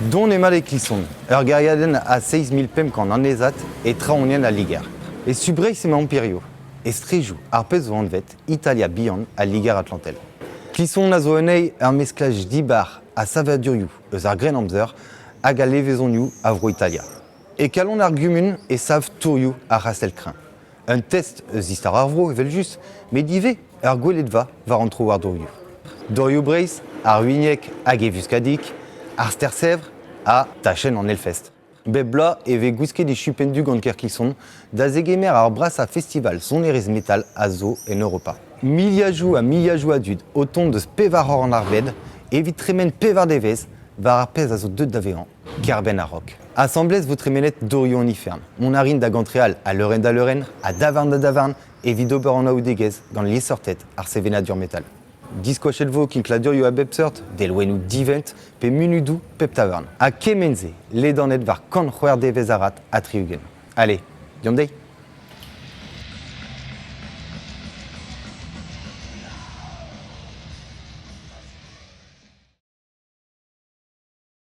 Don emañ e Klison, ur gêriadenn a 7500 annezad e traoñienn al Liger. E su Breizh emañ Imperio, e strejoù ar pezh zo anvet Italia bihan al Liger-Atlantel. Klison a zo anezhi ur mesklaj dibar a savadurioù eus ar Grennamzer hag al levezonioù a Vro-Italia. E kalon ar gumun e sav tourioù ar c'hastell-kreñv. Un test eus istor ar vro evel-just, met ivez ur gweledva war an trowardroioù. Dorioù Breizh, ar Winieg hag e Vuskadig, ar Stêr-Sevr ha tachenn an Hellfest. Bep bloaz e vez gwisket e chupenn-du gant Kerklison da zegemer ar brasañ festival sonerezh metal a zo en Europa. Miliadoù ha miliadoù a dud o tont eus pevar c'horn ar bed evit tremen pevar devezh war ar pezh a zo deuet da vezañ kêr-benn ar rock. Asambles vo tremenet dorioù an ifern. Mont a rin da gantreal a leurenn da leurenn, a davarn da davarn evit ober anaoudegezh gant liesseurted ar sevenadur metal. Diskoachet vo kinkladurioù a bep seurt, delwennoù divent pe munudoù pep tavarn. Ha kement-se ledanet war 106 devezh arat ha 60. Allez, deomp dezhi!